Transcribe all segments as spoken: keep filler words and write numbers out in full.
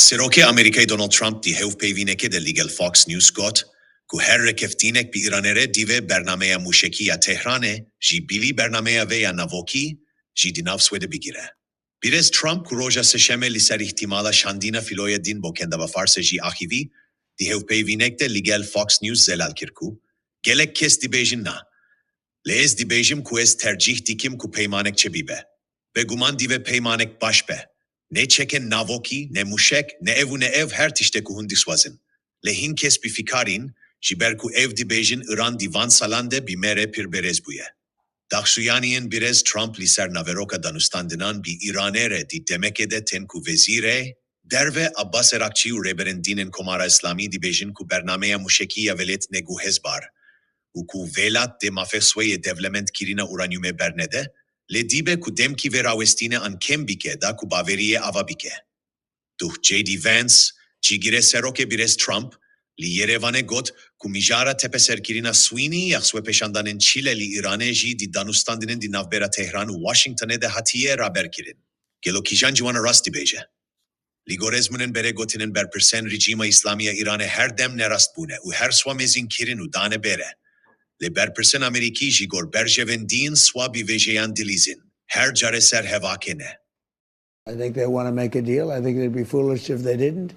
Serokê Amerîkayê Donald Trump di hevpeyvînekê de li gel Fox News got ku her rêkeftinêk bi Îranê re divê bernameya mûşekî ya Tehranê jî bilî bernameya vê ya navokî jî di nav xwe de bigire. Birêz Trump ku roja Sêşemê li ser îhtîmala şandina fîloya din bo kendava Farsê jî axivî, di hevpeyvînêk de li gel Fox News zelal kir ku gelek kes dibêjin na. Lê ez dibêjim ku ez tercîh dikim ku peymanek çêbibe. Beguman divê peymanek baş be. Ne çekên navokî, ne mûşek, ne ev û ne ev, her tiştê ku hûn dixwazin. Lê hin kes bifikarîn, ji ber ku ev dibêjin Îran di van salan de bi me re pir berêz bûye. Daxuyaniyên birêz Trump li ser naveroka danûstandinan bi Îranê re di demekê de tên ku Wezîrê Derve Abbas Erakçî û rêberên din ên Komara Îslamî dibêjin ku bernameya mûşekî ya welêt ne guhezbar û ku welat dê mafê xwe yê dewlemendkirina uranyumê bernede, lê dibe ku demkî vê rawestîne an kêm bike da ku baweriyê ava bike. Duh J D Vance, cîgirê serokê birêz Trump, li Yerêvanê got ku mijara tepeserkirina Sweeney ya xwepêşandanên çile li Îranê jî di danûstandinên di navbera Tehran û Washingtonê de hatiye raberkirin. Gelo kîjan ji wan rast dibêje? Li gor ezmûnên berê gotinên berpirsên rejîma Îslamî ya Îranê her dem nerast bûne û her swa mêzînkirin û dane bêre. Lê berpirsên Amerîkî ji gor berjevên din swa bi vêjeyan dilîzin. Her care ser hevakê ne. I think they want to make a deal. I think they'd be foolish if they didn't.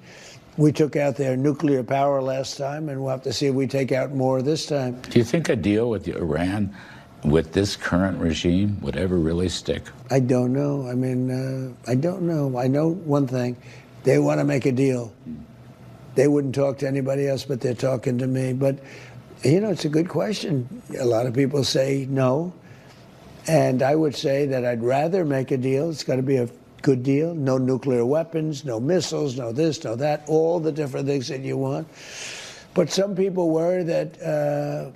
We took out their nuclear power last time, and we'll have to see if we take out more this time. Do you think a deal with Iran, with this current regime, would ever really stick? I don't know. I mean, uh, I don't know. I know one thing. They want to make a deal. They wouldn't talk to anybody else, but they're talking to me. But, you know, it's a good question. A lot of people say no. And I would say that I'd rather make a deal. It's got to be a good deal. No nuclear weapons, no missiles, no this, no that, all the different things that you want. But some people worry that uh,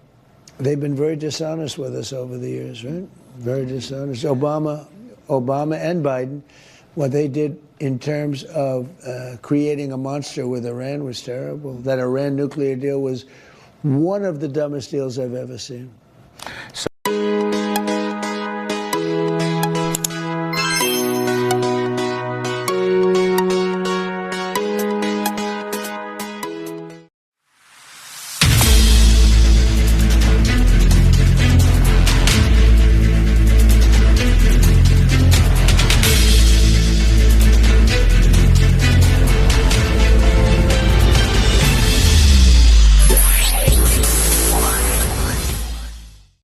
they've been very dishonest with us over the years, right? Very dishonest. Obama, Obama and Biden, what they did in terms of uh, creating a monster with Iran was terrible. That Iran nuclear deal was one of the dumbest deals I've ever seen.